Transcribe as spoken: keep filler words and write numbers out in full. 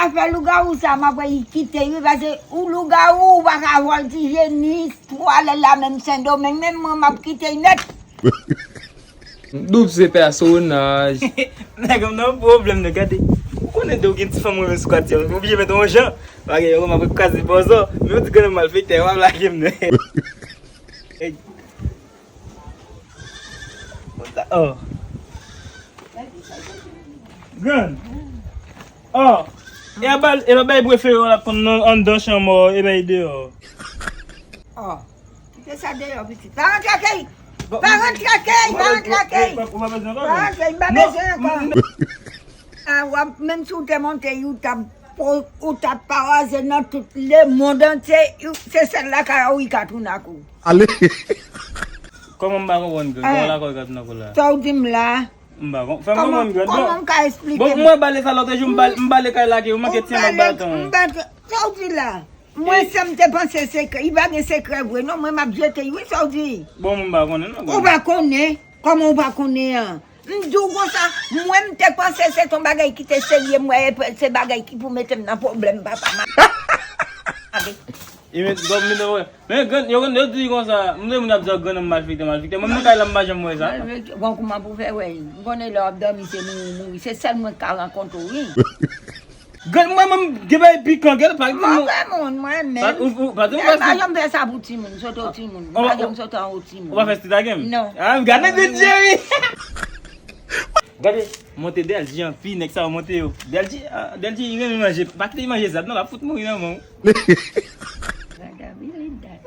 Afè lougawou sa, m ap wè li kite wi, paske ou lougawou, ou pa ka vòltije ni twalèt la menm Sendomeng, menm mwen m ap kite nèt. Doub se pèsonaj. Nèg m nan pwoblèm nan, gade. Ou konnen depi w gen ti fanm renmen sou katye, ou oblije mete yon jan. Bagay yo kòmanse kraze bòzò, men ou di grann malfektè, w ap lage m nan. Oh. Grann. Oh. E a bal, e pa bay prefere w la konn nan anndan chanm ou, e bay deyò. Oh. Kite sa deyò pitit. Pa rantre akèy. Pa rantre akèy, pa rantre akèy. Pa rantre, m pa bezwen ankò. A w ap, menm si w te monte, ou t ap, ou t ap pawaze nan tout lemonn antye, se sèl lakay ou li ka tounen ak ou. Ale. Kòman m pa konprann grann? Kòman lakay ou li ka tounen ak ou la? Sa w di m la? M pa konprann. Fè m konprann grann. Kòman m ka eksplike? Bon, mwen bale sa lòt jou, m bale, m bale kay la ke ou manke tyen lòt baton. Sa w di la? Mwen sa m te panse sekrè, li pa gen sekrè vre non, mwen m ap jete l wi, sa w di? Bon, mwen m pa konnen non. Ou pa konnen? Kòman ou pa konnen an? M di w konsa, mwen m te panse se t on bagay ki te serye, m wè se bagay ki pou mete m nan pwoblèm papa m. E men, gòm mi nan wè. Men grann, yo konn yo di konsa, m de moun ap di grann nan malfektè, malfektè. Mwen menm kay la m pa janm wè sa. Bon kouman pou fè wè, m konnen lè w ap dòmi se mouri, mouri, se sèl mwen k ka rankontre w wi. Gad mwen menm gen bagay pikan gad pa gen move moun mwen menm. Ou pa janm fè sa pou timoun, sote w timoun. Ou pa janm sote anwo timoun. Ou pa fè street a game? Non. Ah, gade de Jerry. Gade, monte Delji anpi nèg sa yo monte yo. Delji, ah, Delji li renmen manje, pa kite li manje zab non, l ap fout mouri nan men w. Vagabon li dat.